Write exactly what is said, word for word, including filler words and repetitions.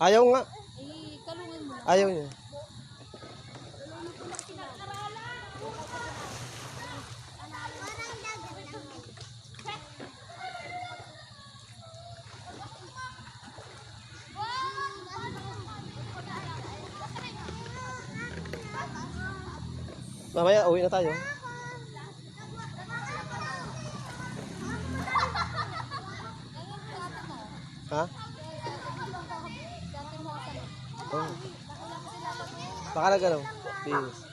Ayaw nga. Eh, kalungin mo. Ayaw niya. Mamaya, uwi na tayo. Ha? Oh. Baka nag-ano? Bihis.